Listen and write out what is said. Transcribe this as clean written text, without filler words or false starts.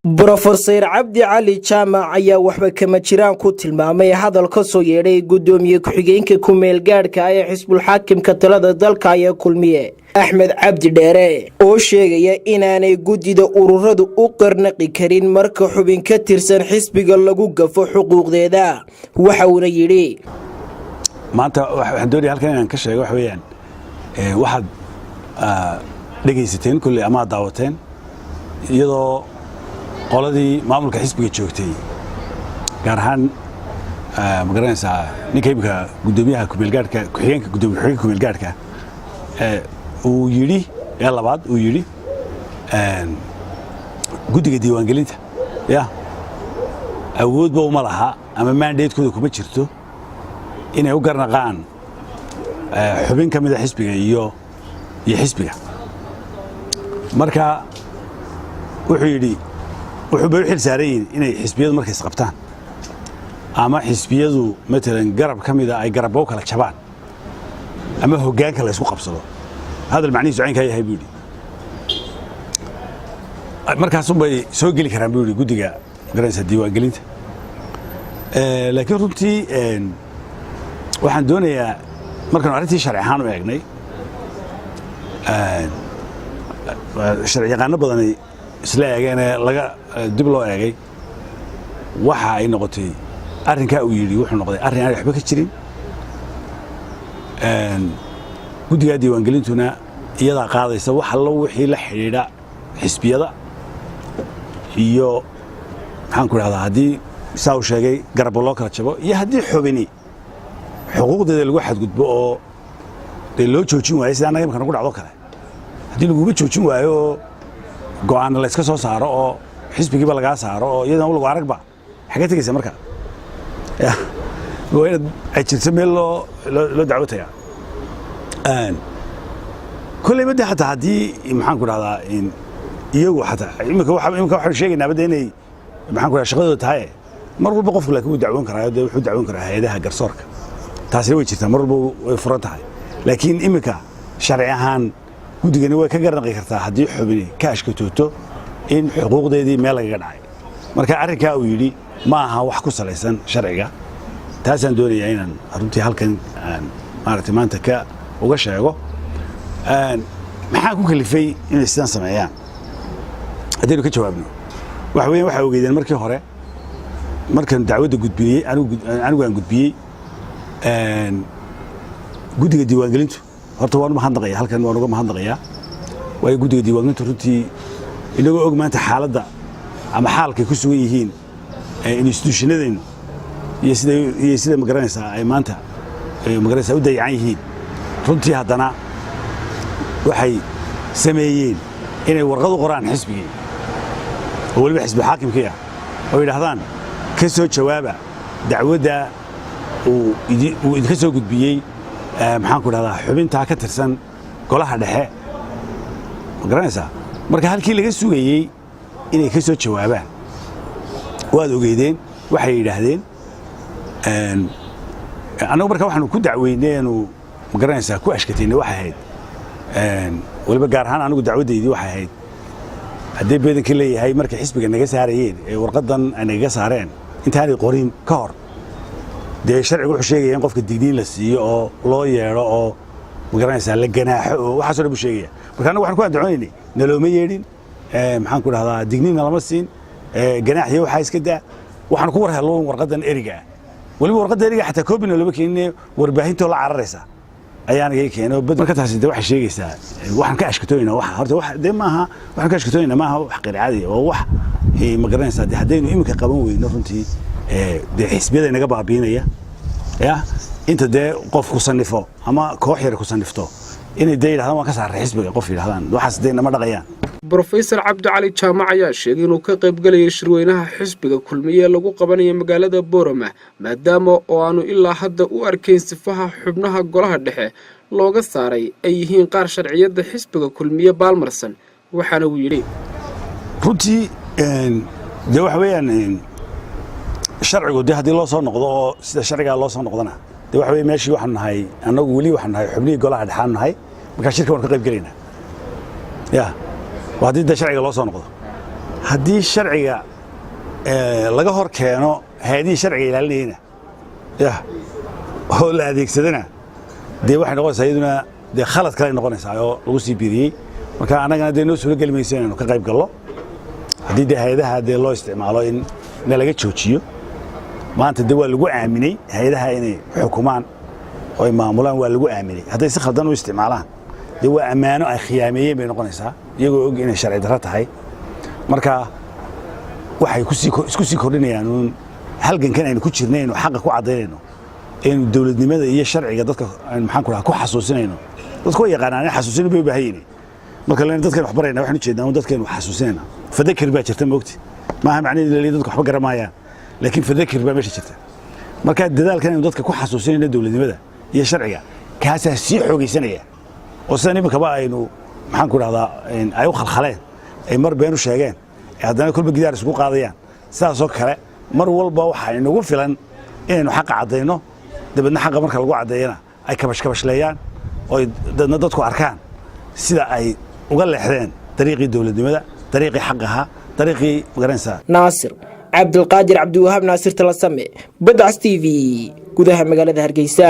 Brofeser Cabdi Cali Jaamac ayaa waxba kama jiraan ku tilmaamay hadal ka soo yeedhay gudoomiye ku-xigeenka ku-meelgaadhka ee xisbulxaakimka talada dalka ayaa Kulmiye, Axmed Cabdi Dheere, oo sheegaya inaanay guddida ururadu u qarnaqi karin marka xubin ka tirsan xisbiga lagu gafo xuquuqdeeda. Waxa uuna yidhi: Maanta waxaan doonaya halkan inaan ka sheego waxa weeyaan, waxaad dhegaysateen kolley ama aad daawateen iyadoo qoladii maamulka xisbiga joogtay, gaar ahaan, ma garanaysaa, ninka imika guddoomiyaha kumeelgaadhka, ku-xigeenka, gudoomiye ku-xigeenka kumeelgaadhka uu yidhi ee labaad uu yidhi guddiga diiwaangelinta ya awoodba uma laha ama mandate-kooda kuma jirto inay u garnaqaan xubin ka mida xisbiga iyo xisbiga. Marka wuxuu yidhi wuxuu bay u xil saaran yihiin inay xisbiyadu markay isqabtaan ama xisbiyadu matalan garab ka mida ay garabba u kala jabaan ama hoggaanka la isku qabsado. Hadal macnihiisu caynkaa yahay buu yidhi. Markaasun bay soo geli karaan buu yidhi guddiga garanaysa diiwaangelinta. Laakiin runtii waxaan doonayaa, markaanu arrintii sharci ahaan u eegnay, sharci yaqaano badani isla eegeenee laga dib loo eegay, waxa ay noqotay arrinkaa uu yidhi wuxuu noqday arrin aan waxba ka jirin. Guddigaa diiwaangelintuna iyadaa qaadaysa wax allo wixii la xidhiidha xisbiyada iyo, maxaan ku idhahdaa, haddii saa uu sheegay garabba loo kala jabo iyo haddii xubini xuquuqdeeda lagu xadgudbo oo dee loo joojin waayo, sida annaga imika nagu dhacdo kale, haddii laguba joojin waayo oo go'aana la iska soo saaro oo xisbigiiba lagaa saaro oo iyadana lagu aragba, xaggee tegaysa? Marka waa inaad ay jirto meel loo dacwo tagaa. Kolleyba de xataa haddii, maxaan ku dhahdaa, iyagu xataa imika waxaanu sheegaynaaba de inay, maxaan ku dhahdaa, shaqadooda tahay mar walba qofku, laakiin wuu dacwoon karaa, de wuxuu dacwoon karaa hay'adaha garsoorka. Taasina way jirtaa, mar walba way furan tahay. Laakiin imika sharci ahaan guddigani way ka garnaqi kartaa haddii xubini ka ashkatooto in xuquuqdeedii meel lagaga dhacay. Marka arrinkaa uu yidhi ma aha wax ku salaysan sharciga. Taasaan doonayaa inaan runtii halkan aan maaragtay maanta ka uga sheego. Maxaa ku kalifay inay sidaan sameeyaan? Haddaynu ka jawaabno, waxa weeyaan, waxaa ogeydeen markii hore markaan dacwadda gudbiyey, anigu aan gudbiyey guddiga diiwaangelintu, horta waan u mahadnaqaya, halkan waan uga mahadnaqayaa, waayo guddiga diiwaangelintu runtii inagoo og maanta xaaladda ama xaalkay ku sugan yihiin institutionadeennu iyo sida magaranaysaa ay maanta magaranaysaa u dayacan yihiin, runtii haddana waxay sameeyeen inay warqad u qoraan xisbigii oo weliba xisbi xaakimkii ah oo yidhaahdaan ka soo jawaaba dacwadda uu idinka soo gudbiyey, maxaan ku dhahdaa, xubintaa ka tirsan golaha dhexe. Ma garanaysaa? Marka halkii laga sugayey inay ka soo jawaabaan, waad ogeydeen, waxay yidhaahdeen annagu marka waxaanu ku dacweynay aanu, ma garanaysaa, ku ashkataynay waxay ahayd, weliba gaar ahaan anigu dacwaddaydii waxay ahayd, haddii beedankii leeyahay markay xisbiga naga saarayeen ee warqaddan ay nagaga saareen, intaanay qorin ka hor dee sharcigu wuxuu sheegaya in qofka digniin la siiyo oo loo yeedho oo, ma garanaysaa, la ganaaxo oo waxaaso dhan buu sheegaya. Marka annagu waxaan ku andacoonaynay nalooma yeedhin, maxaan ku dhahdaa, digniinna lama siin, ganaaxiyo waxaa iska daa, waxaan ku war hello warqaddan eriga ah. Weliba warqadda eriga xataa koobina looma keenine, warbaahintoo la cararaysa ayaa naga keenay. Marka taasi de waxay sheegaysaa waxaan ka ashkatoonayna waxa horta wax dee maaha, waxaan ka ashkatoonayna maaha wax qeyr caadi ah, waa wax, ma garanaysaa, dee haddaynu iminka qaban weyno runtii dee xisbiyada inaga baabiinaya ya inta dee qof ku sanifo ama koox yar ku sanifto inay dee yidhahdaan waan ka saaray xisbiga qof yidhahdaan, waxaas dee nama dhaqayaan. Brofesor Cabdi Cali Jaamac ayaa sheegay inuu ka qaybgalayo shirweynaha xisbiga Kulmiye ee lagu qabanayo magaalada Boorama, maadaama oo aanu ilaa hadda u arkayn sifaha xubnaha golaha dhexe looga saaray ay yihiin qaar sharciyadda xisbiga Kulmiye baalmarsan. Waxaana uu yidhi: Runtii dee waxa weeyaan, sharcigu dee haddii loo soo noqdo oo sida sharcigaa loo soo noqdona, dee waxa weye meeshii waxaanu nahay annagu weli waxaanu nahay xubnihii golaha dhexaanu nahay. Markaa shirka waanu ka qayb gelaynaa. Ya waa haddii dee sharciga loo soo noqdo, haddii sharciga laga hor keeno hay-adihii sharciga ilaalinayana ya oo la adeegsadana, dee waxay noqonaysaa iyaduna dee khalad kale ay noqonaysaa oo lagu sii biiriyey. Marka annagana dee noo suuro geli mayso inaynu ka qayb gallo haddii dee hay-adaha dee loo isticmaalo in na laga joojiyo. Maanta dee waa lagu aaminay hay-adaha inay xukumaan oo ay maamulaan, waa lagu aaminay. Hadday si khaldan u isticmaalaan, dee waa ammaano ay khiyaameeyeen bay noqonaysaa, iyagoo og inay sharci darro tahay. Marka waxay isku sii kordhinayaan uun halgankan aynu ku jirnay, aynu xaqa ku caddaynayno, aynu dowladnimada iyo sharciga dadka aynu, maxaan ku dhaha, ku xasuusinayno. Dadku way yaqaanaan, in xasuusin bay u baahan yihiin. Marka len dadkan wax barayna, waxaan ujeednaa un dadkaynu xasuusinayna. فذكر baa jirta, moogti maaha macnaheedu laliya dadku waxba garamaayaan, laakiin فذكر baa meesha jirta. Marka dadaalkan aynu dadka ku xasuusinayno dowladnimada iyo sharciga, kaasaa sii xoogaysanaya oo sidan iminkaba aynu, maxaan ku dhahdaa, ay u khalkhaleen, ay mar been u sheegeen, ee haddana kolba gidaar isugu qaadayaan, sidaasoo kale mar walba waxaa inagu filan inaynu xaqa caddayno. Dabeedna xaqa marka lagu caddeeyana ay kabashkabashleeyaan oo ay dadna dadku arkaan sida ay uga leexdeen dariiqii dowladnimada, dariiqii xaq ahaa, dariiqii magaranaysaa. Naasir Cabdilqaadir Cabdiwahaab, Naasir Talasame, Badcas TV, gudaha magaalada Hargeysa.